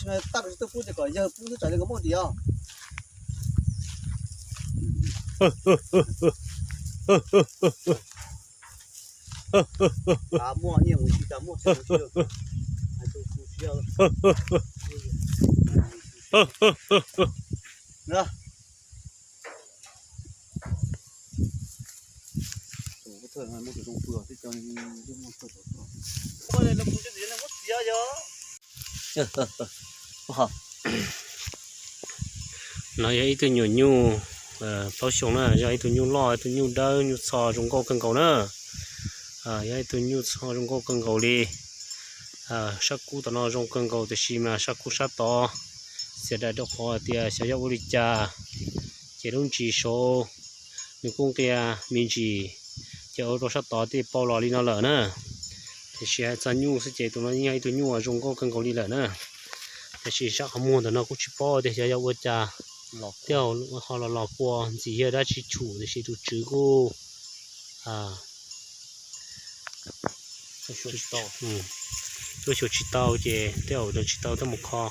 Tab sis twb pub tias kom yawg pub xwb tsam li nkawd muaj diav. Muaj nyiaj mus tsis tas muaj tsis mus tsis. No yog ib tug nyuam nyuj plaub xyoo na, yog ib tug nyuj loj, ib tug nyuj dawb, nyuj txho zoo nkauj kawg nkaus na. Yog ib tug nyuj txho zoo nkauj kawg nkaus li. Sab kub tom no zoo kawg nkaus tiam sis mas sab kub sab tod, txias daim rau qhov tias xyov yog ua li cas ces lub ntsis saud nws kuj nqia me ntsis, ces ua rau sab tod tej pau los li no lawm na. Tiam sis hais txog nyuj xwb ces tus no yeej yog ib tug nyuj uas zoo nkauj kawg nkaus li lawm na. Tiam sis sab qhov muag ntawm no kuj tsis paub tias xyov yog ua cas, tej zaum ho los los kua ntxim yog dab tsi tshum, tiam sis tus tswv kuj tuaj xyuas tsis tau ces tej zaum tsis tau tuaj mus kho.